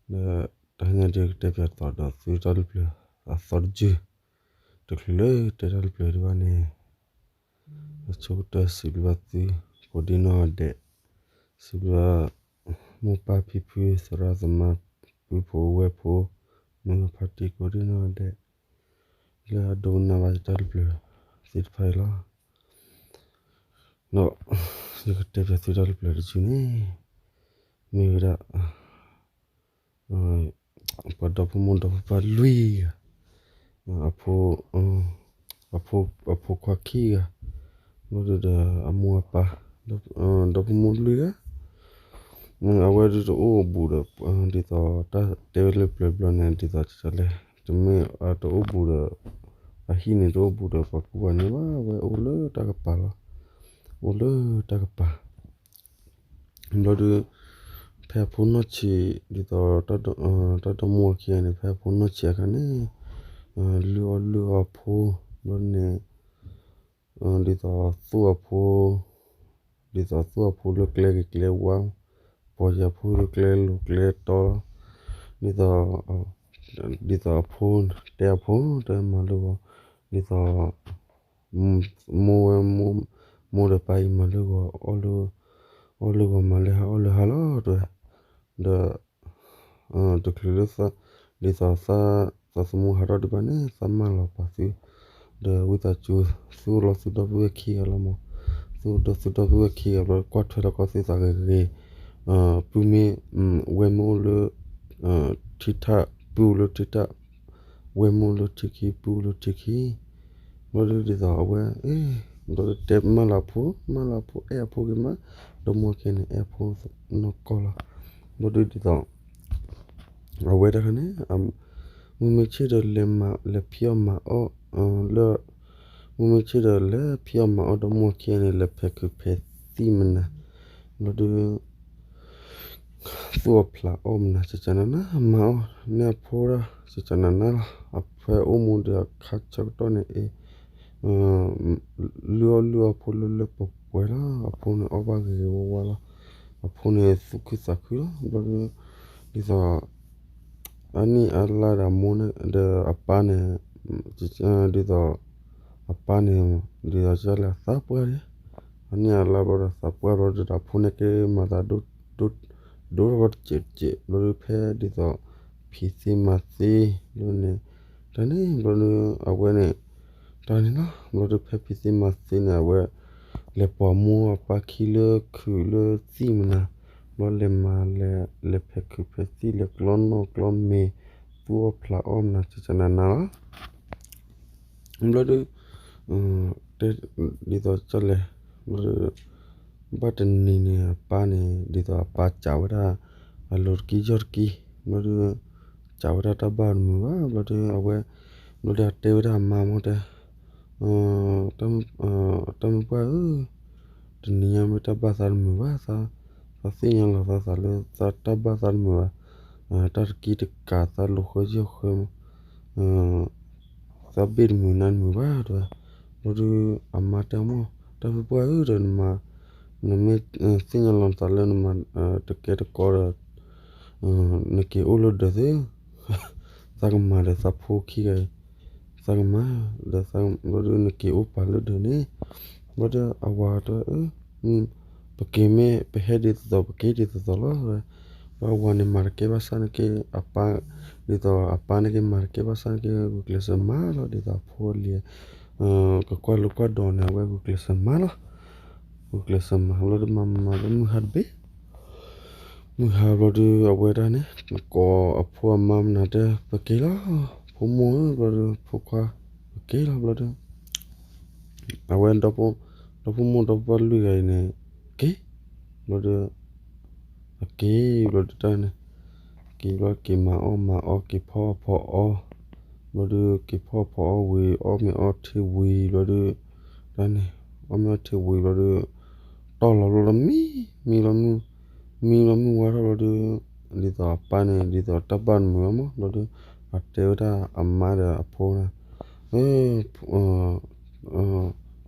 ဒီးတဟါညါဒ်ကတဲပၠးသီဒီးသုတၢ်လုၢ်ပျၢၤအသီတယုၢ်, တချုးလၢတဲတၢ်လုၢ်ပျၢၤဒံးဘၣ်န့ၣ်, အဆိကတၢၢ်စံးဘျုးဘၣ်သု, ကိးဒံနီၢ်ဂၤဒဲး, စံးဘျုးဘၣ် မိၢ်ပၢ်ဖံဖု သရၣ်သမါ ပုၢ်ဖိဝဲၢ်ဖိ, မုၢ်ဂၤဖါတံၢ်ကိးဒံနီၢ်ဂၤဒဲး, လၢအဒိကနၣ်ဘၣ်ယတၢ်လုၢ်ပျၢၤသ့ၣ်တဖၣ်အံၤလီၤ. ဒီးယကတဲပၠးသုတၢ်လုၢ်ပျၢၤတယုၢ်န့ၣ်, မ့ၢ်ဝဲဒၣ် ပှၤဒီဖိမိၢ်ဒီဖိပၢ်လွံၢ်ဂၤ, အဖိ, အဖိခွါခံဂၤ, ဘျီဒုဒီးအမိၢ်အပၢ်, ဒီဖိမိၢ်လွံၢ်ဂၤ, အဝဲဒုတအိၣ်ဘူးဒီး, ဒ်သိးတၢ်တဲဝဲလၢပျၢၤဘျီန့ၣ် ဒ်သိးလဲၣ်, တမ့ၢ်တအိၣ်ဘူးဒီး, အဟံၣ်န့ၣ်တအိၣ်ဘူးဒီးပှၤကူပှၤကညီဘၣ်, အဝဲအိၣ်လၢတၢ်ကပၤလီၤ, အိၣ်လၢတၢ်ကပၤ ဘျီဒု, ဖဲအဖိနီၢ်ဆံး, ဒ်သိးတၢ်ဒီမိၢ်အခံဂၤန့ၣ် ဖဲအဖိနီၢ်ဆံးအခါန့ၣ်, လုၢ်အီၣ်လုၢ်အီအဖိ, ဘျီန့ၣ်, ဒ်သိးသူၣ်အဖိ, ဒ်သိးသူၣ်အဖိလၢကျဲဂ့ၤကျဲဝါ, ပီၢ်ယၤဖိလၢကျဲလိၤကျဲတီလီၤ, ဒ်သိး, ဒ်သိးအဖိ, တဲအဖိ, တဲမၤလၢဂီၤ, ဒ်သိး မိၢ်ဝဲ, မိၢ်ဒီးပၢ်အံၤမၤလၢဂီၤ, အီၣ်လၢဂီၤမၤလၢဟါအီၣ်လၢဟါလီၤတဲဝဲ, ဒီး, တချုးလၢ, ဒ်သိးသးသမူဟးထီၣ်ဒံးဘၣ်န့ၣ် သးမၢလီၤပာ်သု, ဒီးဝံသးစူၤ, သုအိၣ်လီၤသုဒီပုၢ်ဝဲၢ်ခံဂၤလီၤမး, သုအိၣ်ဒီးသုဒီပုၢ်ဝဲၢ်ခံဂၤဘျီ ကွၢ်ထွဲလီၤကီၢ်သုသးဂ့ၤဂ့ၤ, ပုၢ်မ့ၢ်, ဝဲၢ်မ့ၢ်အိၣ်လၢ, ထံထၣ်, ပုၢ်အိၣ်လၢထံထၣ်, ဝဲၢ်မ့ၢ်အိၣ်လၢထံခံ ပုၢ်အိၣ်လၢထံခံ, ဘျီဒုဒ်သိးအဝဲ, ဘျီဒုတဲမၢလီၤအဖိ, မၢလီၤအဖိ အဲၣ်အဖိဂ့ၤမး, ဒီမိၢ်ခဲန့ၣ် အဲၣ်အဖိနီၢ်ကီၢ်လီၤ, ဘျီဒုဒ်သိး အဝဲတခါန့ၣ်, မုၢ်မ့ၢ်ဆ့ၣ်ဒီးလဲၤဖံးအီၣ်မၤအီၣ်, လၢ, မုၢ်မ့ၢ်ဆ့ၣ်ဒီးလဲၤဖံးအီၣ်မၤအီၣ်ဒီမိၢ်ခံဂၤန့ၣ် လဲၤဖဲးခုးဖဲးသံၣ်မနၤ, ဘျီဒု သူၣ်အီၣ်ဖျးအီၣ်မနၤ ကကနၤနၤ မၤအီၣ်န့ၢ်အဖိဒၣ် ကကနၤနၤလီၤ, အဖဲအိၣ်မူဒီးအခါဆၢကတီၢ်န့ၣ်အံၤ, လုၢ်အီၣ်လုၢ်အီအဖိလၢလၢပှဲၤပှဲၤလီၤ, အဖိန့ၣ်အီၣ်ဘၣ်ဂ့ၤဂ့ၤဝါဝါလီၤ, အဖိန့ၣ်သူၣ်ခုသးခုလီၤ, ဘျီဒု, ဒ်သိး အနံၣ်အလါဒီးမိၢ်န့ၣ်ဒီးအပၢ်န့ၣ်, ဒ်သိး, အပၢ်န့ၣ်, ဒ်သိးကလဲၣ်သးပှၢ်န့ၣ်, အနံၣ်အလါဘျီဒီးသးပှၢ်ဘျီဒီး အဖိန့ၣ်က့ၤမၤသးဒိၣ်ထီၣ်တစဲးတစဲး ဘျီဒုဖဲဒ်သိး, ဖံးသ့မၤသ့, ဘျီန့ၣ်, တၢ်န့ၣ် ဘျီဒု, အဝဲန့ၣ်, တၢ်န့ၣ်လီၤ, ဘျီဒုဖဲဖံးသ့မၤသ့န့ၣ် အဝဲ, လဲၤပိာ်မိၢ်အပၢ်ခံလၢခုးလၢသံၣ်မနၤ, ဘျီလဲၤမၤလဲၤ, လဲၤဖဲးခုးဖဲးသံၣ် လဲၤကျီနီၣ်ကျီမ့ၤ, သူၣ်အီၣ်ဖျးအီၣ်မနၤ ကကနၤနၤလီၤ, ဘျီဒု, တဲ, ဒ်သိးကလဲၣ်, ဘျီဒု, ဘၣ်တနံၤန့ၣ် အပၢ်န့ၣ် ဒ်သိးအပၢ်စံးဝဲဒၣ်, အလိၤတကံယီၢ်တကံ, ဘျီဒု, စံးဝဲဒၣ်တၢ်ဘၣ်တမုာ်ဘၣ်, ဘျီဒုအဝဲ, ဘျီဒုအတဲဝဲဒၣ်အမါမ့ၢ်တဲ, တၢ်မုၢ်ပှၢ်ဧၢ, တနံၤညါမ့ၢ်တၢ်ဘၣ်သးတမုာ်ဘၣ်, သးသ့ၣ်ညါလီၤသးသးလၢသးတၢ်ဘၣ်သးတမုာ်ဘၣ်, တၢ်တကံတကးသးလိၤဃၢယီၢ်ဃၢ, သးဘ့ၣ်တမုာ်နါတမုာ်ဘၣ်တဲဝဲ, ဘျီဒုအမါတဲမ့ၢ်, တၢ်မုၢ်ပှၢ်ဧၢဒီးနမၤ, နမ့ၢ်သ့ၣ်ညါလီၤနသးလၢနမၤတကဲတကီဒီး, နက့ၤအိၣ်လၢဒၢးသ့, သးကမၤဒီးသးဖိခံဂၤအံၤ, သးကမၤ, ဒီးသးဘျီဒုနက့ၤအိၣ်ပာ်လၢဒၢးန့ၣ်, ဘျီဒုအဝၤတဲ, ပက့ၤမ့ၢ်ပဟဲဒ်သိးသိး ပက့ၤဒ်သိးသိးလီၤ, ဘၣ်ဝၤန့ၣ်မၤတကဲဘၣ်ဆၣ်န့ၣ်က့, အပၢ်, ဒ်သိးအပၢ်န့ၣ်က့မၤတကဲဘၣ်ဆၣ်န့ၣ်က့ ဂုာ်ကျဲးစၢးမၤလီၤ, ဒ်သိးအဖိအလံၤ, ကကွၢ်လိကွၢ်ဒိးန့ၣ် အဝဲဂုာ်ကျဲးစၢးမၤလီၤ, ဂုာ်ကျဲးစၢးမၤလီၤဒုးမၤမၤလၢမုၢ်ဟါတဘ့ၣ် မုၢ်ဟါဘျီဒုအဝဲဒၣ်န့ၣ် ကိးအဖိအမါမနုၤတဲ ပက့ၤလီၤ, ဖိမိၢ်ဧၢ ဘျီဒုဖိခွါ, ပက့ၤလီၤဘျီဒု, အဝဲ, ဒီဖိမိၢ်ဒီဖိပၢ်လွံၢ်ဂၤအံၤန့ၣ်, က့ၤ, ဘျီဒု, အက့ၤဘျီဒုတၢ်န့ၣ်, က့ၤဘျီက့ၤမၤအီၣ်မၤအီ က့ၤဖီအီၣ်ဖီအီ, ဘျီဒုက့ၤဖီအီၣ်ဖီအီဝံၤ အီၣ်မ့ၤအီထံဝံၤဘျီဒု, တၢ်န့ၣ်, အီၣ်မ့ၤအီထံဝံၤဘျီဒု တီၢ်လီၤဘျီလီၤမံ, မံလီၤမုၢ်, မံလီၤမုၢ်ဝါထီၣ်ဘျီဒု, ဒ်သိးအပၢ်န့ၣ် ဒ်သိးတၢ်ဘၣ်မုာ်အီၤမး ဘျီဒု, အတဲဝဲဒၣ်အမါဒီးအဖိန့ၣ်,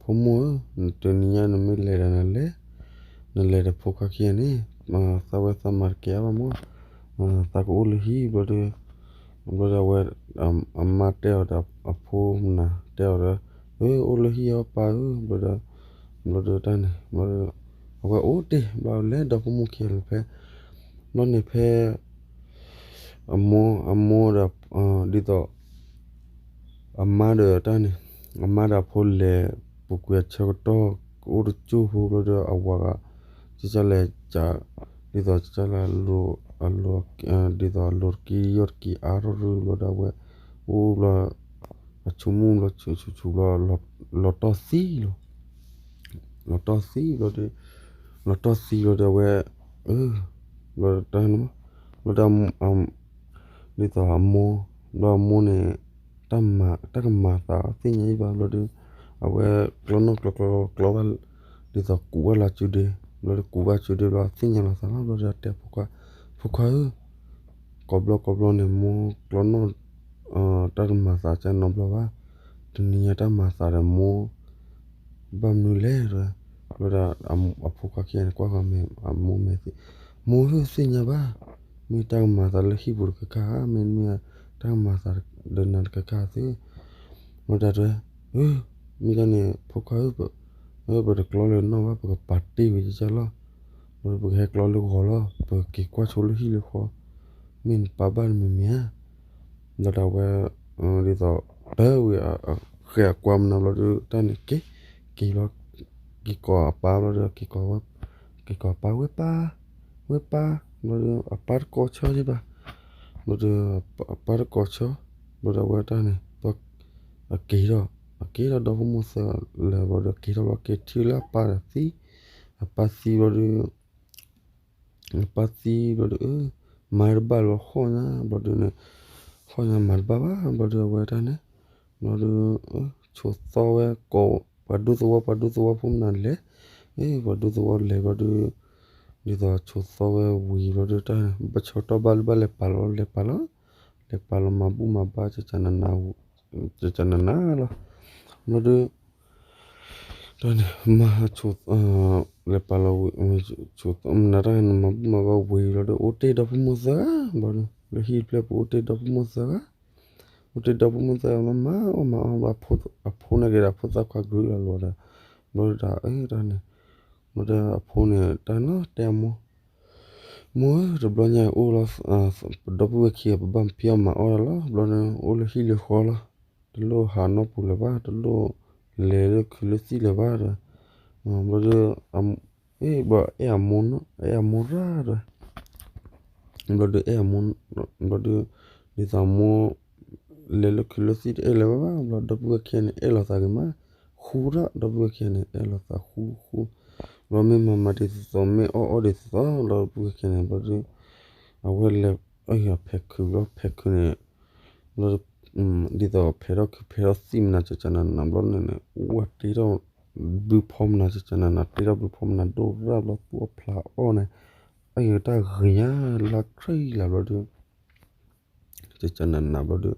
ဖိမိၢ်ဧၢ, တနံၤညါနမ့ၢ်လဲၤဒီးနလဲၤ, နလဲၤဒီးဖိခွါခံဂၤန့ၣ်, သးဝဲသးမၤတကဲအါဘၣ်မး, သးကအိၣ်လၢဟံၣ်ဘျီဒီး, ဘျီဒီးအဝဲ, အမါတဲအီၤဒီးအဖိမနၤတဲအီၤဒီး, အၢ အိၣ်လၢဟံၣ်အီၤပၢ်ဧၢ, ဘျီဒီး, ဘျီဒီးတၢ်န့ၣ်, အဝဲအိၣ်တ့ၢ် ဘျီလဲၤဒီဖိမိၢ်ခံဂၤလၢဖဲ, ဘျီန့ၣ်ဖဲ အမိၢ်, အမိၢ်ဒီး, ဒ်သိး အမါဒီးတၢ်န့ၣ်, အမါဒီးအဖိလဲၤပူၤကွံာ်အဆၢကတီၢ် ကအိၣ်တကၠိၢ်ဖိဘျီဒီး အဝၤဂၤ, ကလဲၤ, ဒ်သိးကလဲၤ, ဒ်သိးအလိၤတက့ၢ်ယီၢ်တက့ၢ်အါထီၣ်ရူၢ်ဘျီဒီး အဝဲအိၣ်ဘျီ, အဆိကမိၣ်ဘျီဆူၣ်ဆူၣ်ဆူၣ်ဘျီ, လီၤတီၢ်သံလီၤ, လီၤတီၢ်သံဘျီဒီး, လီၤတီၢ်သံဘျီဒီးအဝဲ, အၢ, ဘျီတၢ်န့ၣ်, ဘျီဒီး ဒ်သိးအမိၢ်, ဘျီအမိၢ်န့ၣ်, တၢ်ကမၤသးသ့ၣ်ညါယံၣ်ဘၣ်ဘျီဒီး, အဝဲကျီနီၣ်ကျီကျီကျီဘၣ်, ဒ်သိးကူးဘၣ်လၢစုဒ့, ဘျီဒီးကူးဘၣ်စုဒ့ဘျီသ့ၣ်ညါလီၤသးလီၤ ဘျီဒီးတဲဖိခွါ, ဖိခွါဧၢ, ကိးဘျီကိးဘျီန့ၣ် မိၢ်ကျီနီၣ်, တၢ်တမၤသးကနီတဘျီဘၣ်, တနံၤညါတၢ်မၤသးဒီးမိၢ် ဘၣ်မနုၤလဲၣ်, ဘျီဒီးအဖိခွါခံဂၤန့ၣ် ကွၢ်ဃီၤမ့ၢ်အမိၢ်မဲာ်သ့, မိၢ်ဧၢ သ့ၣ်ညါဘၣ်, မ့ၢ်တၢ်ကမၤသးလၢဟံၣ်ပူၤတခါခါ, မ့တမ့ၢ်တၢ်ကမၤသးဒီးနၤတခါခါသ့, ဘျီဒီးတဲ, မ့ၢ်ဒ်န့ၣ် ဖိခွါဧၢ, ပတကျီလၢနီၣ်ဘၣ် ပကပာ်တ့ၢ်ဝဲကစၢ်လီၤ, ဘျီဒီးပကဟဲကျီလၢဂီၤလီၤ ပက့ၤကွၢ်ဆိလၢဟံၣ်လၢဃီ, မ့ၢ်နပာ်ဘၣ်နမဲာ်မ့ၢ်ဧါ, ဘျီဒီးအဝဲ, ဒ်သိး, တၢ်ဝံၤ, ဃဲၤအကွၢ်မနၤဘျီဒီးတၢ်န့ၣ်က့ၤ, က့ၤလီၤ, က့ၤကိးအပၢ်ဘျီဒီး, က့ၤကိးအပၢ်ဝဲပၢ်, ဝဲပၢ်, ဘျီဒီးအပၢ်တကိးဆၢဒံးဘၣ်, ဘျီဒီး, အပၢ်တကိးဆၢ, ဘျီဒီးအဝဲတၢ်န့ၣ်, အက့ၤထီၣ်, အက့ၤထီၣ်ဒီဖိမိၢ်သၢဂၤလဲၤဘျီဒီးက့ၤထီၣ်ဘျီက့ၤထံၣ်လၢအပၢ်ဒီးသံ, အပၢ်သံဘျီဒီး အပၢ်သံဘျီဒီး, မၤတဘၣ်လၢၤဘၣ်ဃီၣ်ညါ, ဘျီဒီးန့ၣ်, ဃီၣ်ညါမၤတဘၣ်ဘၣ်, ဘျီဒီးအဝဲတၢ်န့ၣ်, ဘျီဒီး, ဆိးသီဝဲကိး, ပှၤဒူသဝီ ပှၤဒူသဝီဖိမနုၤလဲၣ်, ပှၤဒူသဝီလဲၤဘျီဒီး, ဒ်သိးဆိးသီဝဲဝံၤဘျီဒီးတၢ်န့ၣ် ဘၣ်ဆၢကတီၢ်ဘၣ်လၢဘၣ်လဲၤပာ်လီၤ လဲၤပာ်လီၤ, လဲၤပာ်လီၤမၤဘူၣ်မၤဘါ ကကနနၤ, ကကနနၤလီၤ, ဘျီဒီး တၢ်န့ၣ်, မၤ, လဲၤပာ်လီၤ, ဆိးသီမနၤတၢ်န့ၣ် မၤဘူၣ်မၤဘါဝံၤလီၤဒီး အိၣ်တ့ၢ်ဒီဖိမိၢ်သၢဂၤ, ဘျီဒီး, လၢဟံၣ်တဖျၢၣ်ပူၤအိၣ်တ့ၢ်ဒီဖိမိၢ်သၢဂၤ, အိၣ်တ့ၢ်ဒီဖိမိၢ်သၢဂၤလီၤ မၤအီၣ်မၤအီဘျီ အဖိန့ၣ်က့ၤဒီးဖိသၣ်ခွါကရူၢ်လီၤလီၤဒီး, ဘျီဒီးတၢ်, တၢ်န့ၣ်, ဘျီဒီးအဖိန့ၣ်တၢ်န့ၣ်တဲအမိၢ် မိၢ်ဧၢ တဘျီညါအိၣ်လီၤ, ပဒီပုၢ်ဝဲၢ်ခံဂၤ ပဘၣ်ဖံးအီၣ်မၤအီၣ်တၢ်လီၤ, ဘျီဒီးအိၣ်လၢဟံၣ်လၢဃီလီၤ, တလိၣ်ဟးနီၢ်ပူၤလၢၤဘၣ်, တလိၣ်လဲၤလၢခုးလၢသံၣ်လၢၤဘၣ်ဒီး, ဘျီဒီး, အဲၣ်ဘၣ်အဲၣ်အမိၢ်, အဲၣ်အမိၢ်ရၣ်ဒီး, ဘျီဒီးအဲၣ်အမိၢ်, ဘျီဒီး, ဒ်သိးအမိၢ် လဲၤလၢခုးလၢသံၣ်တအဲၣ်လၢၤဘၣ်ဘၣ်, ဘျီဒီပုၢ်ဝဲၢ်ခံဂၤန့ၣ် အဲၣ်လိာ်သးဂ့ၤမး, ဃူရၣ်, ဒီပုၢ်ဝဲၢ်ခံဂၤန့ၣ် အဲၣ်လိာ်သးဃူဃူ, ဘျီမ့ၢ်မၤမၤဒ်သိးသိး မ့ၢ်အီၣ်အီၣ်ဒ်သိးသိး ဒီပုၢ်ဝဲၢ်ခံဂၤန့ၣ် ဘျီဒီး, အဝဲလဲၤ, ဖဲးခုးဘျီ ဖဲးခုးန့ၣ်, ဘျီဒီး, ဒ်သိးဖဲးထီၣ်ခုးဖဲးထီၣ်သံၣ်မနၤ ကကနနၤ ဘျီန့ၣ်န့ၣ် ဝဲတ့ထီၣ်, ဘုဖီမနၤ ကကနနၤ တ့ထီၣ်ဘုဖီမနၤဒိၣ်ရၣ်ဘျီသူၣ်အီၣ်ဖျးအီၣ်န့ၣ်, အယတၢ်ဂ့ၤညါလၢခရံာ်လၢ်ဘျီဒီး ကကနနၤဘျီဒီး,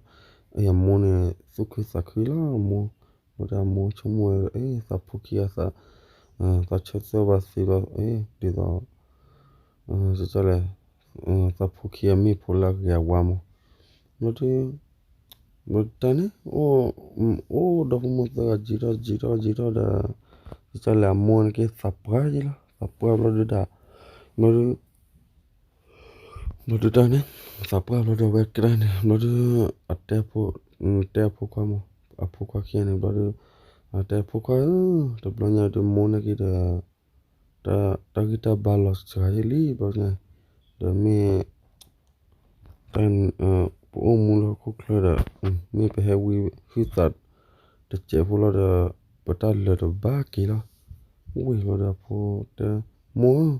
အမိၢ်န့ၣ် သူၣ်ခုသးခုလီၤအမိၢ်, ဘျီဒီးအမိၢ်ဆိကမိၣ်ဝဲ သးဖိခံဂၤ, သးဆၢသၢဘၣ်သ့ဘျီ, ဒ်သိး, လဲၣ်, သးဖိခံဂၤမ့ၢ်ဖိလၢအဂ့ၤအဝါမး, ဘျီဒီး, ဘျီတၢ်န့ၣ်, အိၣ်ဒီဖိမိၢ်သၢဂၤ ယံာ်ထီၣ်ယံာ်ထီၣ်ယံာ်ထီၣ်ဒီး, ကလဲၣ်အမိၢ်န့ၣ်က့ၤသးပှၢ်ယံၤလီၤ သးပှၢ်ဘျီဒီးဒၣ်, ဘျီဒီး ဘျီဒီးတၢ်န့ၣ်, သးပှၢ်ဘျီဒီးဝဲကတၢၢ်န့ၣ် ဘျီဒီး, အတဲ, တဲအဖိခွါမး, အဖိခွါခံဂၤန့ၣ် ဘျီဒီး, အတဲအဖိခွါဧၢ, တဘျီညါဒီးမိၢ်န့ၣ်က့ၤဒီး, တၢ်ဂံၢ်တၢ်ဘါလီၤစှၤယံၤလံ ဘျီညါ, ဒီးမ့ၢ် တၢ်, ပအိၣ်မူလၢဟီၣ်ခိၣ်ချၢဒီး, မ့ၢ်ပဟဲဝံဟုသး, တစဲးဖိလီၤဒီး, ပတၢ်လၢာ်တဘၣ်က့ၤလီၤ, ဝံၤလီၤဒီးအဖိတဲ, မိၢ်ဧၢ,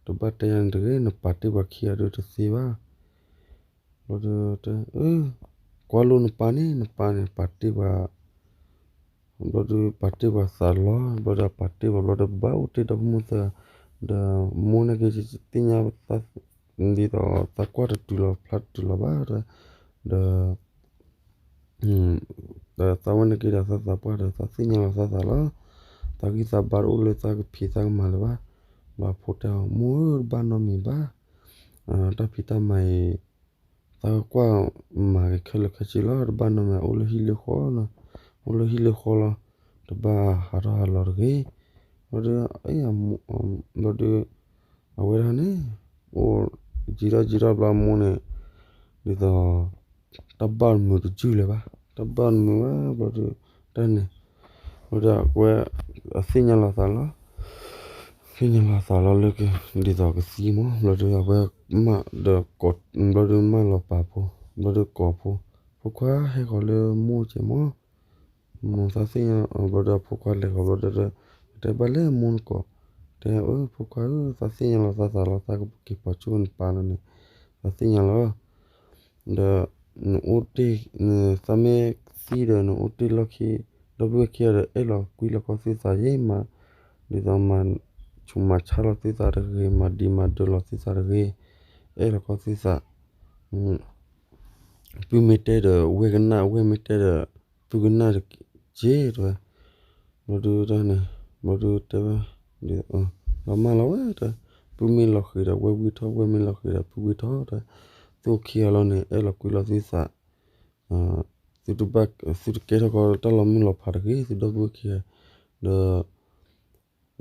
တဘၣ်တဲယၤန့ၣ်တဂ့ၤ နပာ်တ့ၢ်ပှၤခံဂၤဒီးတသ့ဘၣ်, ဘျီဒီးတဲ, ကွၢ်လိနပၢ်န့ၣ် နပၢ်န့ၣ် ပာ်တ့ၢ်ပှၤ ဘျီဒီးပာ်တ့ၢ်ပှၤသးလီၤ ဘျီဒီးပာ်တ့ၢ်ပှၤဘျီဒီး ပဘၣ်အိၣ်တ့ၢ်ဒီဖိမိၢ်သၢဂၤ, ဒီးမိၢ်န့ၣ်က့ၤသ့ၣ်ညါ, ဒ်သိးသးကွၢ်တတုၤလီၤဖျါတတုၤလီၤဘၣ်, ဒီး, ဒီးသးဝဲန့ၣ်က့ၤဒီးသးသးပှၢ်ဒီး သးသ့ၣ်ညါလီၤသးသးလီၤ, သးဂံၢ်သးဘါတအိၣ်လၢသးကဖံးသးကမၤလၢၤဘၣ်, ဘျီအဖိတဲအီၤ မိၢ်ဧၢ တဘၣ်နီတမံၤဘၣ်, တၢ်ဖံးတၢ်မၤအံၤ သးကွၢ်မၤက့ၤခဲလၢာ်ခဲဆ့လီၤ. တဘၣ်နီတမံၤ အိၣ်လၢဟံၣ်လၢဃီလီၤ, အိၣ်လၢဟံၣ်လၢဃီလီၤ, တဘၣ်ဟးထီၣ်ဟးလီၤတဂ့ၤ. ဘျီဒီး ဘျီဒီး အဝဲဒၣ်န့ၣ် အိၣ်ယံာ်ထီၣ်ယံာ်ထီၣ်ဘျီအမိၢ်န့ၣ် ဒ်သိး တၢ်ဘၣ်တမုာ်တယုၢ်လၢၤဘၣ်, တၢ်ဘၣ်တမုာ်ဘၣ် ဘျီဒီး တၢ်န့ၣ် ဘျီဒီးအဝဲ အသ့ၣ်ညါလီၤသးလီၤ, သ့ၣ်ညါလီၤသးလီၤလၢက ဒ်သိးကသံမး ဘျီဒီးအဝဲမၤဒီး ဘျီဒီးမၢလီၤပာ်ဖိ, ဘျီဒီးကိးဖိ, ဖိခွါဟဲဃီၤလၢမိၢ်ကဲမး, မိၢ်သးသ့ၣ်ညါ ဘျီဒီးအဖိခွါလဲၤဃီၤဘျီဒီး တဲဘၣ်လၢမိၢ်နကိး, တဲအၢ ဖိခွါဧၢ သးသ့ၣ်ညါလီၤသးသးလီၤ သးကက့ၤပိာ်ကၠိနပၢ်လီၤန့ၣ် သးသ့ၣ်ညါလီၤ ဒီး နအိၣ်တ့ၢ် သးမ့ၢ်သံဒီး နအိၣ်တ့ၢ်လီၢ်ခံ ဒီပုၢ်ဝဲၢ်ခံဂၤဒီး အဲၣ်လီၤကွံလီၤကီၢ်သုသးယဲမး, ဒ်သိးမၤဆူးမၤဆါလီၤသုသးတဂ့ၤ, မၤဒံးမၤဒၢးလီၤသုသးတဂ့ၤ, အဲၣ်လီၤကီၢ်သုသး, ပုၢ်မ့ၢ်တဲဒီး ဝဲၢ်ကနၣ်, ဝဲၢ်မ့ၢ်တဲဒီး ပုၢ်ကနၣ်တက့ၢ် တဲဝဲ, ဘျီဒုးတၢ်န့ၣ် ဘျီဒုးတဲဝဲ, ဒီးမၢလီၤဝဲ ပုၢ်မ့ၢ်လီၤဃံၤဒီး ဝဲၢ်ဝံၢ်ထီၣ်, ဝဲၢ်မ့ၢ်လီၤဃံၤဒီး ပုၢ်ဝံၢ်ထီၣ် တဲ, သုအိၣ်ခံဂၤလီၤန့ၣ် အဲၣ်လီၤကွံလီၤသုသး, သုတဘၣ် သုတကဲထီၣ်ကီးတၢ်လီၤမုၢ်လီၤဖးတဂ့ၤ, သုဒီပုၢ်ဝဲၢ်ခံဂၤ, ဒီး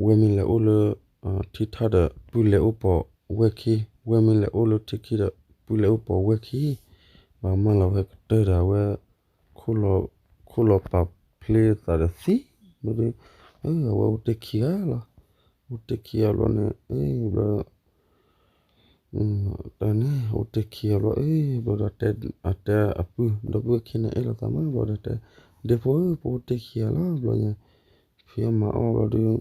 ဝဲၢ်မ့ၢ်လဲၤအိၣ်လၢ ထံထၣ်ဒီး ပုၢ်လဲၤအိၣ်ပိာ်ဝဲၢ်ခံ, ဝဲၢ်မ့ၢ်လဲၤအိၣ်လၢထံခံဒီး ပုၢ်လဲၤအိၣ်ပိာ်ဝဲၢ်ခံ, ဘၣ်မၢလီၤဝဲကတၢၢ်ဒီး အဝဲ ခိၣ်လီၤပာ်ဖျ့သးဒီးသံ, ဘျီဒီး အဝဲအိၣ်တ့ၢ်ခံဂၤလီၤ, အိၣ်တ့ၢ်ခံဂၤဘျီန့ၣ် ဘျီ တၢ်န့ၣ် အိၣ်တ့ၢ်ခံဂၤဘျီ အ့ ဘျီဒီး အတဲအပုၢ် ဒီပုၢ်ဝဲၢ်ခံန့ၣ် အဲၣ်လိာ်သးမး ဘျီဒီးတဲ, ဒ့ဖိဧၢ ပအိၣ်တ့ၢ်ခံဂၤလီၤ ဘျီညါ, ဖံးအီၣ်မၤအီၣ်ဘျီဒီး,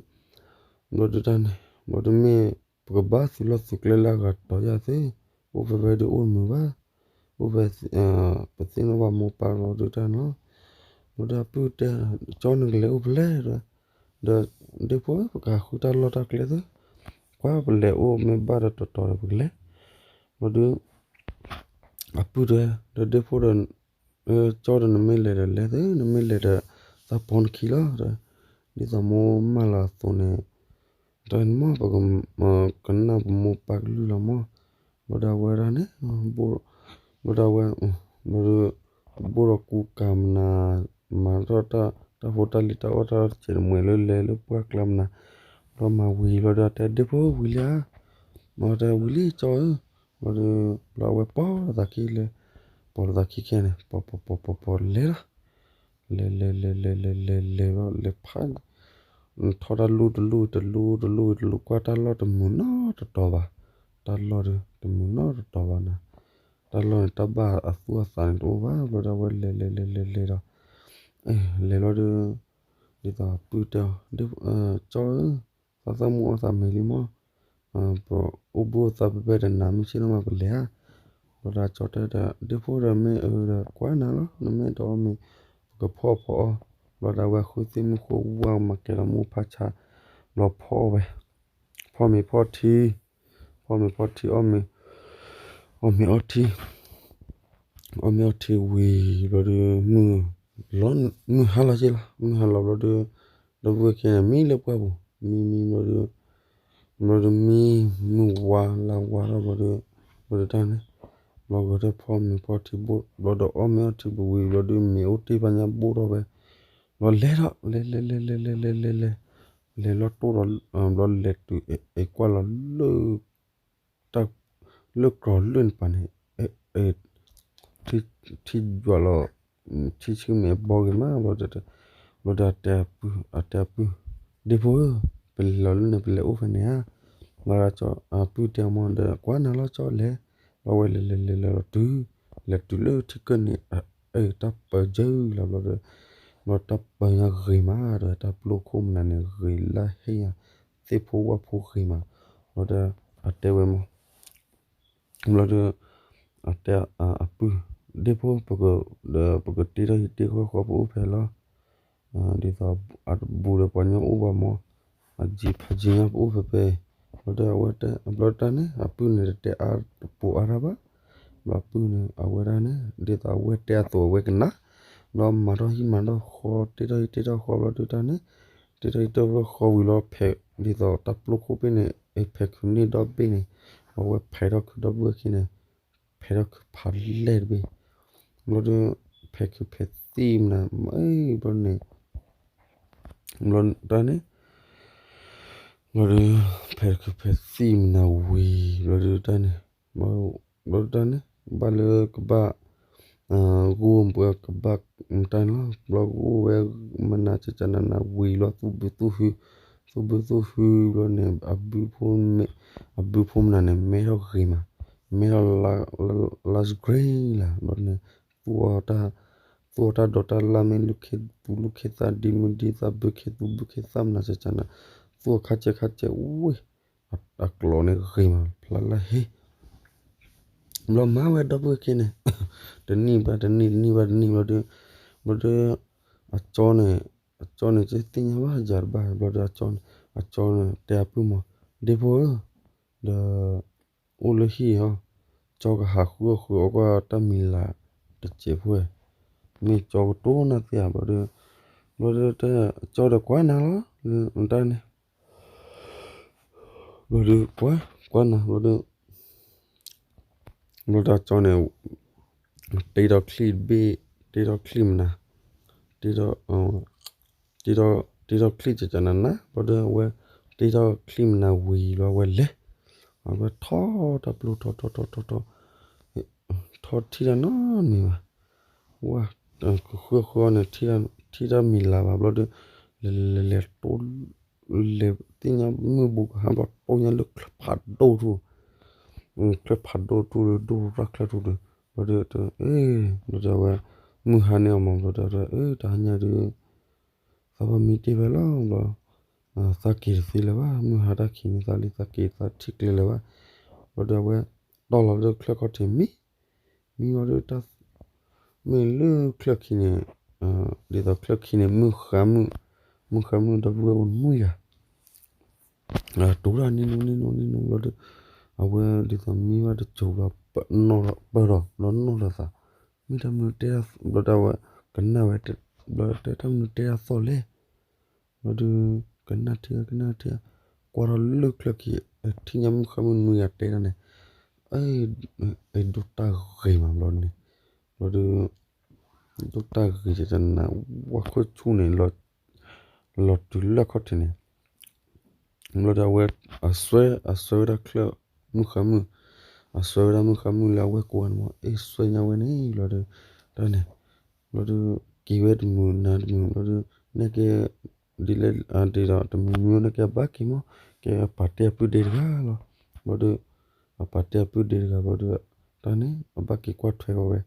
ဘျီဒီးတၢ်န့ၣ် ဘျီဒီးမ့ၢ် ပကဘါသုးလီၢ်သုးကျဲလၢအဂၤတီၤယၤသ့, အိၣ်ဖဲဖဲဒီးအိၣ်တမုာ်ဘၣ်, အိၣ်ဖဲ ပသ့ၣ်နီၣ်ဘၣ်မိၢ်ပၢ်ဘျီဒီးတၢ်န့ၣ်လီၤ, ဘျီဒီးအပုၢ်တဲ, ကၠီနကလဲၤအိၣ်ဖဲလဲၣ်ဒီး, ဒီးဒ့ဖိဧၢ ပကဟးဃုတၢ်လီၢ်တၢ်ကျဲသ့, ကွၢ်ပလဲၤအိၣ်မ့ၢ်ဘၣ်ဒီးတီၤတီၤဒီးပကလဲၤ, ဘျီဒီး အပုၢ်တဲ, ဒီးဒ့ဖိဒီး ကၠီဒီးနမ့ၢ်လဲၤဒီးလဲၤသ့, နမ့ၢ်လဲၤဒီး သးပိာ်နခံလီၤ, ဒ်သိးမိၢ်မၢလီၤအသိးန့ၣ်, တၢ်န့ၣ်မး ပကနၣ်ပမိၢ်ပၢ်ကလုၢ်လီၤမး, ဘျီဒီးအဝဲဒၣ်န့ၣ်, ဘျီဒီးအဝဲ, ဘျီဒီး ဘိၣ်ဒီးကူကၤမနၤ, မၤထီၣ်တၢ်ဖိတၢ်လံၤတၢ်အီၣ်တၢ်အီတစဲးတမှဲၤလၢလဲၤလၢပှၢ်ကျါမနၤ, ဘျီမၤဝံၤဘျီဒီးတဲဒ့ဖိဝံၤလံဧါ, ဘျီဒီး ဘျီအဝဲပိာ်လိာ်သးခံလၢ, ပိာ်လိာ်သးခံခဲန့ၣ် ပိာ်ပိာ်ပိာ်ပိာ်လဲၤလီၤ, လဲၤလဲၤလဲၤလဲၤလဲၤလဲၤလဲၤလီၤ လဲၤဖး ထီၣ်တၢ်လူၢ်တလူၢ်တလူၢ်တလူၢ်တလူၢ် ကွၢ်တၢ်လီၢ်တမုာ်နီတတီၤဘၣ်, တၢ်လီၢ်ဒီး တမုာ်နီတတီၤဘၣ်နၤ, တၢ်လီၢ်န့ၣ် တၢ်ဘၣ်အသူၣ်အသးန့ၣ်တအိၣ်ဘၣ်, ဘျီဒီးအဝဲလဲၤလဲၤလဲၤလဲၤလဲၤဒီး, လဲၤလီၤဒီး, ဒ်သိးအပုၢ်တဲအီၤ, ကၠီဧၢ, သးသမူအီၣ်သးမဲာ်လံမး, ပအိၣ်ဘှံးအိၣ်သါဖဲဖဲဒီးနၤ မ့ၢ်ဆ့ၣ်နီၤမးပလဲၤဧါ, ဘျီဒီးကၠီတဲဒီး ဒ့ဖိဒီးမ့ၢ်အၢဒီး ကွၢ်နၤလီၤ နမ့ၢ်တအီၣ်မ့ၤ ပကဖီၣ်ဖီအီၣ်, ဘျီဒီးအဝဲဃုသ့ၣ်မုၢ်ဃိဝါမၤကဲၤလီၤမူဖးဆါ, ဘျီဖီအီၣ်ဝဲ, ဖီမ့ၤဖီထံ, ဖီမ့ၤဖီထံအီၣ်မ့ၤ, အီၣ်မ့ၤအီထံ, အီၣ်မ့ၤအီထံဝံၤဘျီဒီး မုၢ်ဟါလီၤက့လီၤ, မုၢ်ဟါလီၤဘျီဒီး, ဒီပုၢ်ဝဲၢ်ခံန့ၣ်မံလၢပှၢ်ပူၤ, မံမံဘျီဒီး, ဘျီဒီးမံ, မုၢ်ဝါလၢဝါထီၣ်ဘျီဒီး, ဘျီဒီးတၢ်န့ၣ်, ဘျီဂဲၤထီၣ်ဖီမ့ၤဖီထံဘိၣ် ဘျီဒီးအီၣ်မ့ၤအီထံဘိၣ်ဝံၤဘျီဒီး မ့ၤအိၣ်တ့ၢ်ဘၣ်ညါဘိၣ်ထီၣ်ဝဲ, ဘျီလဲၤထီၣ် လဲၤလဲၤလဲၤလဲၤလဲၤလဲၤလဲၤလဲၤ, လဲၤလီၤတိၢ်ဒီး, ဘျီလဲၤတုၤအကွၢ်လီၤလၢ တၢ်, လၢကြီၤလၢန့ၣ်ပၤန့ၣ်, ထံယွၤလီၤ, ထံဆှံမ့ၢ်အဘီဂ့ၤမး, ဘျီဒီးတဲအပုၢ်, အတဲအပုၢ်, ဒ့ဖိဧၢ, ပလဲၤလီၤလၢန့ၣ် ပလဲၤအိၣ်ဖဲန့ၣ်ဧါ, ဘျီဒီးအပုၢ်တဲအီၤမးဒီး ကွၢ်နၤလီၤကၠီလဲၤ, ဘျီဝဲလဲၤလဲၤလဲၤလဲၤလီၤတုၤ, လဲၤတုၤလၢထံကၢၢ်န့ၣ်, တၢ်ပၢၤယၢလီၤဘျီဒီး, ဘျီတၢ်ပၢၤညါဂ့ၤမးဒီး တၢ်ပျိခိၣ်မနုၤန့ၣ် ဂ့ၤလၢဟ့ၣ်ညါ, သ့ၣ်ဖိဝၣ်ဖိဂ့ၤမး, ဘျီဒီး, အတဲဝဲမး ဘျီဒီး, အတဲအပုၢ်, ဒ့ဖိ, ဒီးပကတ့ထီၣ်ဟံၣ်တ့ထီၣ်ဃီပအိၣ်ဖဲလီၤ, ဒ်သိးအဘူးဒီးပှၤညီအိၣ်ဘၣ်မး, အယံၤဖးယံၤညါပအိၣ်ဖဲဖဲ, ဘျီဒီးအဝဲတဲ, ဘျီတၢ်န့ၣ် အပုၢ်န့ၣ်တတဲအါတပိာ်အါတၢ်ဘၣ်, ဘျီအပုၢ်န့ၣ် အဝဲဒၣ်န့ၣ် ဒ်သိးအဝဲတဲအသိးအဝဲကနၣ်, ဘျီမၤထီၣ်ဟံၣ်မၤထီၣ်ဃီ တ့ထီၣ်ဟံၣ်တ့ထီၣ်ဃီဘျီဒီးတၢ်န့ၣ်, တ့ထီၣ်ဟံၣ်တ့ထီၣ်ဃီဝံၤလီၤဖဲ, ဒ်သိးတၢ်ပျိခိၣ်ဘ့ၣ်န့ၣ်, ဖဲခုးန့ၢ်ဒီဘ့ၣ်န့ၣ်, အဝဲဖဲးထီၣ်ခုဒီပုၢ်ဝဲၢ်ခံန့ၣ်, ဖဲးထီၣ်ခုဖးလဲၢ်တဘ့ၣ်, ဘျီဒီး ဖဲးခုဖဲးသံၣ်မနၤ, ဘျီန့ၣ်, ဘျီတၢ်န့ၣ်, ဘျီဒီး ဖဲးခုဖဲးသံၣ်မနၤဝံၤ ဘျီဒီးတၢ်န့ၣ်, ဘျီတၢ်န့ၣ် ဘၣ်လၢကဘၣ် ဂိၢ်ပှၤကဘၣ်မတၤန့ၣ်လီၤ. ဘျီဂိၢ်ဝဲမနၤကကနၤနၤဝံၤလီၤ သူၣ်ဘုသူၣ်ဟု, သူၣ်ဘုသူၣ်ဟုဘျီန့ၣ် အဘုဖိမ့ၢ်, အဘုဖိမနၤန့ၣ် မဲထီၣ်ဂ့ၤမး, မဲထီၣ် last green လၢ ဘျီန့ၣ် သူၣ်အီၤတၢ်, သူၣ်အီၤတၢ်ဒိးတၢ်လၢ် မ့ၢ်လူၤခ့သူလူၤခ့သး ဒ်မုၢ်ဒ်သး ဘုခ့သူဘုခ့သးမနၤကကနၤ, သူၣ်အီၤခါကဲခါကဲဝ့ၢ်, အကျိၤန့ၣ်ဂ့ၤမး ဖျါလၢဟ့ ဘျီမၤဝဲဒီပုၢ်ဝဲၢ်ခံန့ၣ်, တနံၣ်ဘၣ်တနံၣ် တနံၣ်ဘၣ်တနံၣ် ဘျီဒီး, ဘျီဒီး, အကၠီန့ၣ်, အကၠီန့ၣ် ကသ့ၣ်ညါဘၣ်ယၤတဘၣ် ဘျီဒီး အကၠီန့ၣ် တဲအပုၢ်မး, ဒ့ဖိဧၢ, ဒီး အိၣ်လၢဟံၣ်ဟီ, ကၠီကဟးဃုအီၣ်ဃုအီကွၢ်တၢ်မံၤလၤတစဲးဖိဝဲ, မ့ၢ်ကၠီကတိၤနၢ်သ့ဧါ ဘျီဒီး, ဘျီဒီးတဲ, ကၠီဒီးကွၢ်နၤလီၤ, တၢ်န့ၣ် ဘျီဒီး ကွၢ်, ကွၢ်နၤ ဘျီဒီး, ဘျီဒီးကၠီန့ၣ်, တ့ထီၣ်ချံတဘ့ၣ်, တ့ထီၣ်ချံမနၤ, တ့ထီၣ်, တ့ထီၣ်ချံကကနၤနၤ ဘျီဒီးအဝဲ, တ့ထီၣ်ချံမနၤဝံၤလီၤ အဝဲလဲၤ, အဝဲထီၣ်တၢ်ပျီထီၣ်ထီၣ်ထီၣ်ထီၣ်ထီၣ်, ထီၣ်ထံၣ်တၢ်နီတမံၤဘၣ်, ဝဲ, ကဃုအီၣ်ဃုအီန့ၣ် ထံၣ်တၢ်မံၤလၤဘၣ် ဘျီဒီး, လဲၤလဲၤလဲၤလဲၤ လဲၤသ့ၣ်ညါမုၢ်ဘူးကဟါဘျီ တိၢ်ညါလၢချၢၣ်ဖးဒိၣ်ထူၣ်, ချၢၣ်ဖးဒိၣ်ထူၣ်ဒီး ဒိၣ်ရၣ်ချၢၣ်ထူၣ်ဒီး, ဘျီဒီး, ဘျီဒီးအဝဲ, မုၢ်ဟါန့ၢ်အီၤမး ဘျီဒီး, တဟါညါဒီး, သးဘၣ်မံတ့ၢ်ဖဲလီၤ ဘျီ, သးက့ၤတသ့လၢၤဘၣ် မုၢ်ဟါတၢ်ခံးန့ၣ် သးလံသးက့ၤသးထံၣ်ကျဲလၢၤဘၣ်, ဘျီဒီးအဝဲ, တီၢ်လီၤလၢချၢၣ်ခီၣ်ထံးမံ, မံဘျီဒီးတၢ် မ့ၢ်လၢချၢၣ်ခံန့ၣ်, ဒ်သိးချၢၣ်ခံန့ၣ် မုၢ်ဃါမုၢ်, မုၢ်ဃါမုၢ်ဒီပုၢ်ဝဲၢ်အိၣ်နွံဂၤ, တိၤတၢ်နံၣ်နူနံၣ်နူနံၣ်နူဘျီဒီး, အဝဲဒ်သိးမံဘၣ်တစိၤဘျီ, ပၢၢ်ထီၣ်ဘျီနီၢ်လီၤသး, မ့ၢ်တၢ်မနုၤတဲ, ဘျီဒီးအဝဲ, ကနၣ်ဝဲ, ဘျီတဲတၢ်မနုၤတဲတၢ်သီၣ်လဲၣ် ဘျီဒီး, ကနၣ်ထံ ကနၣ်ထံ, ကွၢ်ထီၣ်လၢချၢၣ်ခံ, ထံၣ်ညါမုၢ်ဃါမုၢ်နွံဂၤတဲတၢ်န့ၣ်, အဲ, အဲဒိၣ်တၢ်ဂ့ၤမးဘျီန့ၣ်, ဘျီဒီး, ဒိၣ်တၢ်ဂ့ၤကနၤ, ဝါခိၣ်ဆူၣ်န့ၣ်, လီၤတုၤလၢအခီၣ်ထံးန့ၣ် ဘျီဒီးအဝဲ, အစွဲ, အစွဲဝဲဒၣ်ချၢၣ်, မုၢ်ဃါမုၢ်, အစွဲဝဲဒၣ်မုၢ်ဃါမုၢ်လၢအဝဲၢ်ကိးဂၤန့ၣ်မး အ့ၣ်စွဲညါဝဲန့ၣ် ဘျီဒီး, တၢ်န့ၣ်, ဘျီဒီး, က့ၤဝဲတမုာ်နၤတမုာ် ဘျီဒီး, နဲၣ်က့ၤ, ဒ်လဲၣ်, ဒ်ဒီးတမုာ်မုာ်န့ၣ်က့ၤအဘၣ်က့ၤမး, က့ၤအပာ်တ့ၢ်အပုၢ်ဒ့တဂၤလီၤ, ဘျီဒီး, အပာ်တ့ၢ်အပုၢ်ဒ့တဂၤဘျီဒီး, တၢ်န့ၣ် အဘၣ်က့ၤကွၢ်ထွဲကီးဝဲ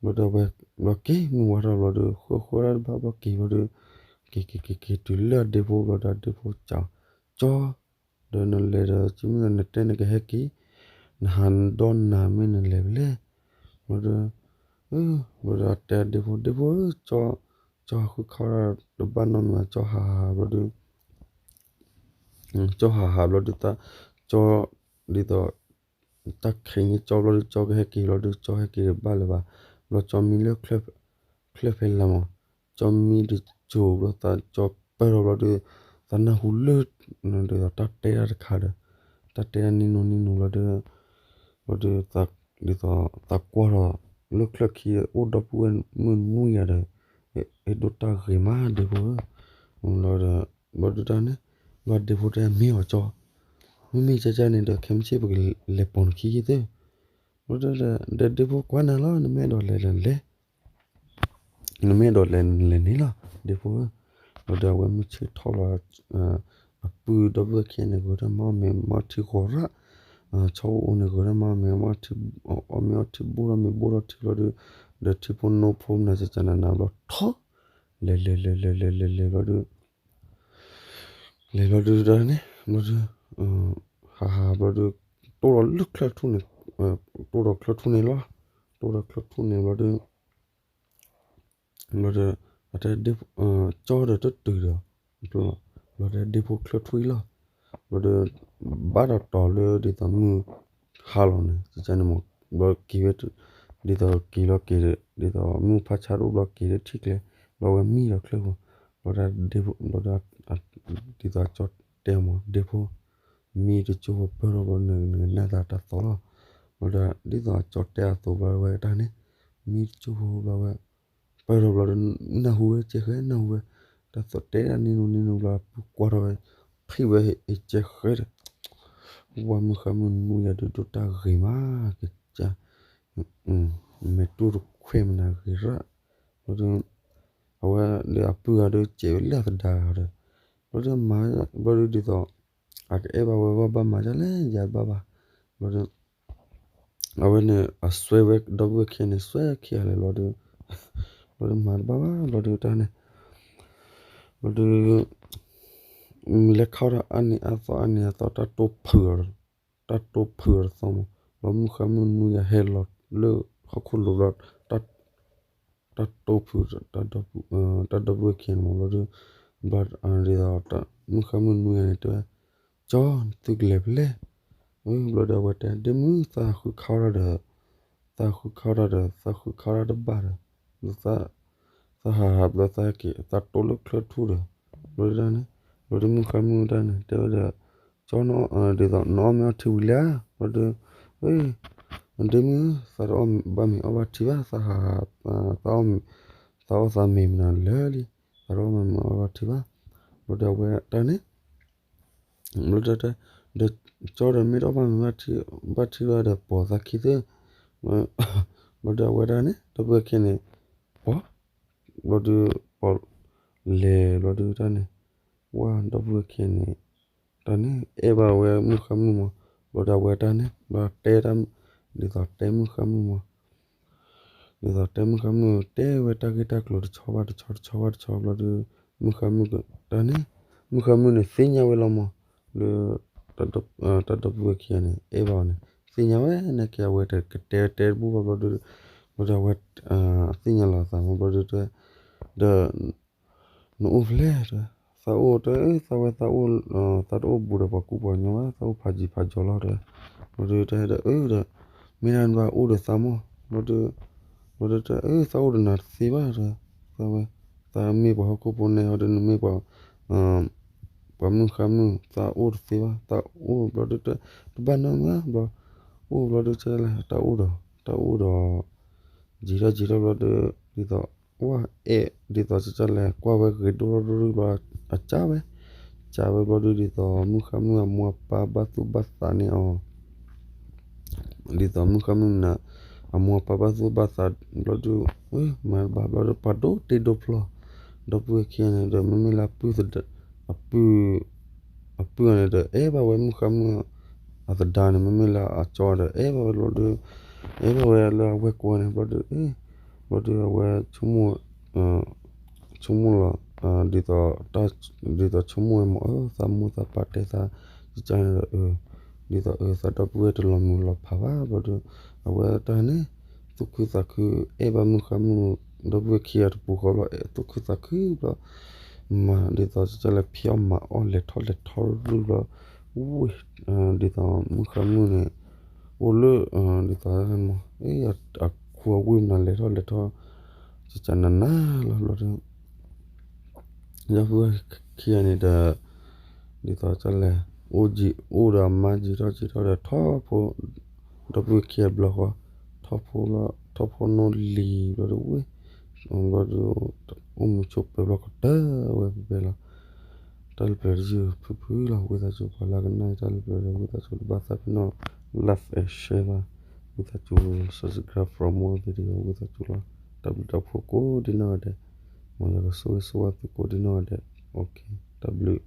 ဘျီဒီးအဝဲ, ဘျီက့ၤမုၢ်ဝါထီၣ်ဘျီဒီး ဃုဃုတၢ်တဘၣ်ဘျီက့ၤဘျီဒီး, က့ၤက့ၤက့ၤက့ၤတုၤလၢအဒ့ဖိဘျီဒီးအဒ့ဖိစံး, ကၠီ, ဒီးနလဲၤဒီး ကမ့ၢ်နတဲနကဟဲက့ၤ, နဟးဒီးနၤမ့ၢ်နလဲၤဖဲလဲၣ်, ဘျီဒီး, ဘျီဒီးအတဲဒ့ဖိ ဒ့ဖိဧၢ, ကၠီဟးဃုခးဝဲဒၣ်တဘၣ်နီတမံၤဘၣ် ကၠီဟးဟးဘျီဒီး ကၠီဟးဟးဘျီဒီးတၢ်, ကၠီ, ဒ်သိး, တၢ်ခဲညါကၠီဘျီဒီး ကၠီကဟဲက့ၤဘျီဒီး ကၠီဟဲက့ၤတဘၣ်လၢၤဘၣ်, ဘျီကၠီမံလၢချၢၣ်ဖဲလၢ်မး, ကၠီမံတစိၤဘျီသး ကၠီပၢၢ်ထီၣ်ဘျီဒီး, သးနၢ်ဟူလၢ, ဒ်သိးတၢ်တဲတၢ်တခါဒီး, တၢ်တဲတၢ်နံၣ်နူနံၣ်နူဘျီဒီး, ဘျီဒီး, ဒ်သိး, သးကွၢ်ထီၣ်, လၢချၢၣ်ခံအိၣ်ဒီပုၢ်ဝဲၢ်မုၣ်နွံဂၤဒီး, အဲၣ်ဒိးတၢ်ဂ့ၤမးဒ့ဖိဧၢ, ဘျီဒီး, ဘျီဒီးတၢ်န့ၣ်, ဘျီဒ့ဖိတဲမ့ၢ်အီၤကၠီ, မ့မ့ၢ်ကၠီန့ၣ်ဒီး ခဲမုၢ်ဆ့ၣ်ပကလဲၤပိာ်နခံယသ့ၣ်, ဘျီဒီး, ဒီးဒ့ဖိကွၢ်နၤလီၤ နမ့ၢ်အဲၣ်ဒိးလဲၤလဲၤ နမ့ၢ်အဲၣ်ဒိးလဲၤလဲၤန့ၣ်လီၤ ဒ့ဖိဧၢ, ဘျီဒီးအဝဲမုၢ်ဆ့ၣ်ထီၣ်လီၤ, အပုၢ်ဒီပုၢ်ဝဲၢ်ခံန့ၣ် ဂဲၤထီၣ်မၤအီၣ်မ့ၤမၤအီၣ်ထံဃီၤရၣ်, ဆီအိၣ်အိၣ်န့ၣ် ဂဲၤထီၣ်မၤအီၣ်မ့ၤမၤအီၣ်ထံ, အီၣ်မ့ၤအီထံ ဘိၣ်ထီၣ်မ့ၤဘိၣ်ထီၣ်ထံဘျီဒီး, ဒီးထံဖိနိဖိမနၤစကနၤနၤဘျီထီၣ်, လဲၤလဲၤလဲၤလဲၤလဲၤလဲၤလဲၤဘျီဒီး လဲၤဘျီဒုးတၢ်န့ၣ် ဘျီဒုး, ဟးဟးဘျီဒုး, တိၢ်ဒီးလၢချၢၣ်ထူၣ်န့ၣ်, တိၢ်ဒီးချၢၣ်ထူၣ်န့ၣ်လီၤ, တိၢ်ဒီးချၢၣ်ထူၣ်န့ၣ်ဘျီဒုး, ဘျီဒုး, အတဲဒ့, ကၠီဒီးတတုၤဒီး, ဘျီတဲဒ့ဖိချၢၣ်ထူၣ်အံၤလီၤ, ဘျီဒုး, ဘၣ်ဒီးတီၤလၢဒ်သိးမုၢ်ဟါလီၤန့ၣ် ကန့ၣ်မး, ဘျီက့ၤဝဲ, ဒ်သိးက့ၤလီၤက့ၤ, ဒ်သိးမုၢ်ဖးဆါတအိၣ်ဘျီက့ၤလၢထံၣ်ကျဲ, ဘျီဝဲမံဒီးချၢၣ်ဖိ, ဘျီဒၣ်ဒ့ဖိ, ဘျီဒၣ်, ဒ်သိးကၠီတဲမး ဒ့ဖိ, မ့ၢ်တကၠိဖိပၢၢ်ထီၣ်ဘျီ နကနၣ်သးတၢ်သီလီၤ. ဘျီဒီး ဒ်သိးကၠီတဲအသိးဘျီဝဲတၢ်န့ၣ်, မ့ၢ်တကၠိဖိဘျီဝဲ ပၢၢ်ထီၣ်ဘျီဒီး နၢ်ဟူဝဲ ကဲဃဲ နၢ်ဟူဝဲ, တၢ်သီၣ်တဲဒၣ်န့ၣ်နူၤန့ၣ်နူၤဘျီ ပူၤကွၢ်ထီၣ်ဝဲ, ဖံးဝဲဟဲကဲဃဲဒီး ဝဲမုၢ်ဃါမုၣ်နွံဂၤဒုးဒိၣ်တၢ်ဂ့ၤမး ကစၢ် မဲာ်တူၢ်တခွဲးမနၤဂ့ၤရၣ်, ဘျီဒီး အဝဲဒီးအပုၢ်ဂၤဒီးစဲးဝဲလၢအသဒါဂၤဒီး, ဘျီဒီးမၤ ဘျီဒီးဒ်သိး အကအဲၣ်ဘၣ်ဝဲဘၣ်ဘၣ်မၤဒ်လဲၣ် ယၤဘၣ်ဘၣ်, ဘျီဒီး အဝဲန့ၣ် အစွဲဝဲဒီပုၢ်ဝဲၢ်ခံဂၤန့ၣ် စွဲခံဂၤလဲၣ် ဘျီဒီး ဘျီဒီးမၤတဘၣ်ဘၣ် ဘျီဒီးတၢ်န့ၣ်, ဘျီဒီး လဲၤခီၣ်တၢ်အါနံၤအါသီအါနံၤအါသီ တၢ်တိဖုးအီၤ တၢ်တိဖုးအီၤတသီမး, ဘျီမုၢ်ဃါမုၣ်နွံဂၤဟဲလီၤလၢဟီၣ်ခိၣ်လိၤဘျီ တၢ်တိဖုး တၢ်ဒီပုၢ်ဝဲၢ်ခံဂၤန့ၣ်မး ဘျီဒီး ဘျီဒ်သိး မုၢ်ဃါမုၣ်နွံဂၤန့ၣ် တဲဝဲ, ကၠီ နသုကလဲၤဖဲလဲၣ်, ဘျီဒီးအဝဲတဲ ဒ့မုၣ် သးဃုခါထီၣ်ဒီး သးဃုခါထီၣ်ဒီး သးဃုခါထီၣ်တဘၣ်ဒီး သးဟးဟးဘျီ သးက့ၤ သးတိလၢချၢထူၣ်ဒီး ဘျီဒ်န့ၣ် ဘျီဒီးမုၢ်ဃါမုၣ်တၢ်န့ၣ် တဲဝဲဒီး ကၠီနီၤ ဒ်သိး နအီၣ်မ့ၤအီထံဝံၤလံဧါ, ဘျီဒီး ဒ့မုၣ် သးတအီၣ်ဘၣ်မ့ၤအီဘၣ်ထံဘၣ်, သးဟး သးအီၣ် သးအီၣ်သးမ့ၤမနုၤလၢာ်လံ, သးတအီၣ်မ့ၤမ့ၤအီဘၣ်ထံဘၣ်, ဘျီဒီးအဝဲတၢ်န့ၣ် ဘျီဒီးတဲ ဒီးကၠီဒီးမ့ၢ်တအီၣ်ဘၣ်မ့ၤဘၣ်ထံဘၣ်ဒီး ပိာ်သးခံသ့, ဘျီဒီးအဝဲတၢ်န့ၣ် ဒီပုၢ်ဝဲၢ်ခံဂၤန့ၣ် ပိာ် ဘျီဒီး ပိာ် လဲၤဘျီဒီးတၢ်န့ၣ် ဝဲဒီပုၢ်ဝဲၢ်ခံဂၤန့ၣ် တၢ်န့ၣ် အဲၣ်ဘၣ်ဝဲမုၢ်ဃါမုၣ်မး, ဘျီဒီးအဝဲတၢ်န့ၣ် ဘျီတဲတၢ် ဒ်သိးတဲမုၢ်ဃါမုၣ်မး ဒ်သိးတဲမုၢ်ဃါမုၣ် တဲဝဲတၢ်ဂ့ၢ်တၢ်ကျိၤတဆီဘၣ်တဆီ တဆီဘၣ်တဆီ ဘျီဒီး မုၢ်ဃါမုၣ်တၢ်န့ၣ် မုၢ်ဃါမုၣ်န့ၣ်သ့ၣ်ညါဝဲလီၤမး လၢ တၢ်ဒီပုၢ်ဝဲၢ်ခံဂၤန့ၣ် အဲၣ်ဘၣ်အီၤန့ၣ် သ့ၣ်ညါဝဲန့ၣ်က့ အဝဲတကတဲတဲတဘူၣ်ဘၣ်ဘျီဒီး ဘျီဒီးအဝဲ သ့ၣ်ညါလီၤအသးမး ဘျီဒီး ဒီး နအိၣ်ဖဲလဲၣ်တဲ, သးအိၣ်တဲ သးဝဲသးအိၣ် သးတအိၣ်ဘူးဒီးပှၤကူပှၤကညီဘၣ် သးအိၣ်ဖးယံၤဖးယီၤလီၤတဲ, ဘျီဒီးတဲဒီးအၢဒီး မ့ၢ်ဒၣ်နဘၣ်အိၣ်ဒီးသးမး ဘျီဒီး ဘျီဒီးတဲ သးအိၣ်ဒီးနၤတသ့ဘၣ်တဲ, သးဝဲ သးမ့ၢ်ပှၤဟီၣ်ခိၣ်ဖိန့ၣ် ဟီဒီးနမ့ၢ်ပှၤ ပှၤမုၢ်ဃါမုၣ် သးအိၣ်တသ့ဘၣ် သးအိၣ်ဘျီဒီးတဲ တဘၣ်နီတမံၤဘၣ် ဘျီ အိၣ်ဘျီဒီးတဲလဲၣ် တၢ်အိၣ်ဒီး တၢ်အိၣ်ဒီး ယံာ်ထီၣ်ယံာ်ထီၣ်ဘျီဒီး ဒ်သိး ဝဲအဲၣ် ဒ်သိးကစၢ်လဲၣ် ကွၢ်ဝဲဂ့ၤဒိၣ်ထီၣ်ဒိၣ်ထီၣ်ဘျီ အစၢ်ဝဲ စၢ်ဝဲဘျီဒီး ဒ်သိးမုၢ်ဃါမုၣ်အမိၢ်အပၢ်ဘၣ်သူၣ်ဘၣ်သးန့ၣ်အီၤ ဒ်သိးမုၢ်ဃါမုၣ်န့ၣ် အမိၢ်အပၢ်ဘၣ်သူၣ်ဘၣ်သးဘျီဒီး မၤတဘၣ်ဘျီဒီး ပှၤဒိၣ်တ့ၢ်ဒိၣ်ဖျီၣ် ဒီပုၢ်ဝဲၢ်ခံဂၤန့ၣ်ဒီး မ့မ့ၢ်လၢအပုၢ် အပုၢ် အပုၢ်န့ၣ်ဒီး အဲၣ်ဘၣ်ဝဲမုၢ်ဃါမုၣ် အသဒါန့ၣ် မ့မ့ၢ်လၢအကၠီဒီး အဲၣ်ဘၣ်ဝဲဘျီဒီး အဲၣ်ဘၣ်ဝဲလၢအဝဲၢ်ကိးန့ၣ် ဘျီဒီး ဘျီဒီးအဝဲ ဆိကမိၣ်လီၤ ဒ်သိး ဒ်သိးဆိကမိၣ်ဝဲမ့ၢ် အၢ သးမိၢ်သးပၢ်တဲသး ကစၢ်န့ၣ်ဒီး ဒ်သိးအၢ သးဒီပုၢ်ဝဲၢ်တလီၤမုၢ်လီၤဖးဘၣ် ဘျီဒီး အဝဲတၢ်န့ၣ် သူၣ်ခုသးခု အဲၣ်ဘၣ်မုၢ်ဃါမုၣ် ဒီပုၢ်ဝဲၢ်ခံဂၤတပူၤဃီဘျီ သူၣ်ခုသးခုဘျီ မၤဒ်သိးကစၢ်လဲၣ် ဖံးအီၣ်မၤအီၣ်လဲၤထီၣ်လဲၤထီၣ်ရူၢ်ဘျီ ဝ့ၢ် ဒ်သိးမုၢ်ဃါမုၣ်န့ၣ် အိၣ်လၢ ဒ်သိး အခိၣ်အဝ့ၢ်မနုၤလဲၤထီၣ်လဲၤထီၣ် ကစၢ်နးနးလီၤဘျီဒီး ဒီပုၢ်ဝဲၢ်ခံဂၤန့ၣ်ဒီး ဒ်သိးကစၢ်လဲၣ် အိၣ်ယံာ်အိၣ်ဒီးအမါယံာ်ထီၣ်ယံာ်ထီၣ်ဒီးထီၣ်ဖိ ဒီပုၢ်ဝဲၢ်ခံဂၤဘျီဃီ ထီၣ်ဖိလီၤ ထီၣ်ဖိနီၢ်လံၤဘျီဒီးဝ့ၢ် ဘျီဒီး အိၣ်မူဆိးပၢၤဘျီကတၢၢ်ဝဲဖဲဖဲလီၤ တၢ်လၢပျၢၤတယုၢ်ဖုဖုလီၤ ဝံသးစူၤပှၤလၢကနၣ်တၢ်လၢပျၢၤဒီး ဝံသးစူၤတဘၣ်သးပ့ၤနီၣ် like and share ဘၣ် ဝံသးစူၤ subscribe for more video ဝံသးစူၤလီၤ တၢ်ဘျုးတၢ်ဖှိၣ်ကိးဒ်နီၢ်ဂၤဒဲး မ်ယွၤကဆိၣ်ဂ့ၤဆိၣ်ဝါသုကိးဒ်နီၢ်ဂၤဒဲး တၢ်ဘျုး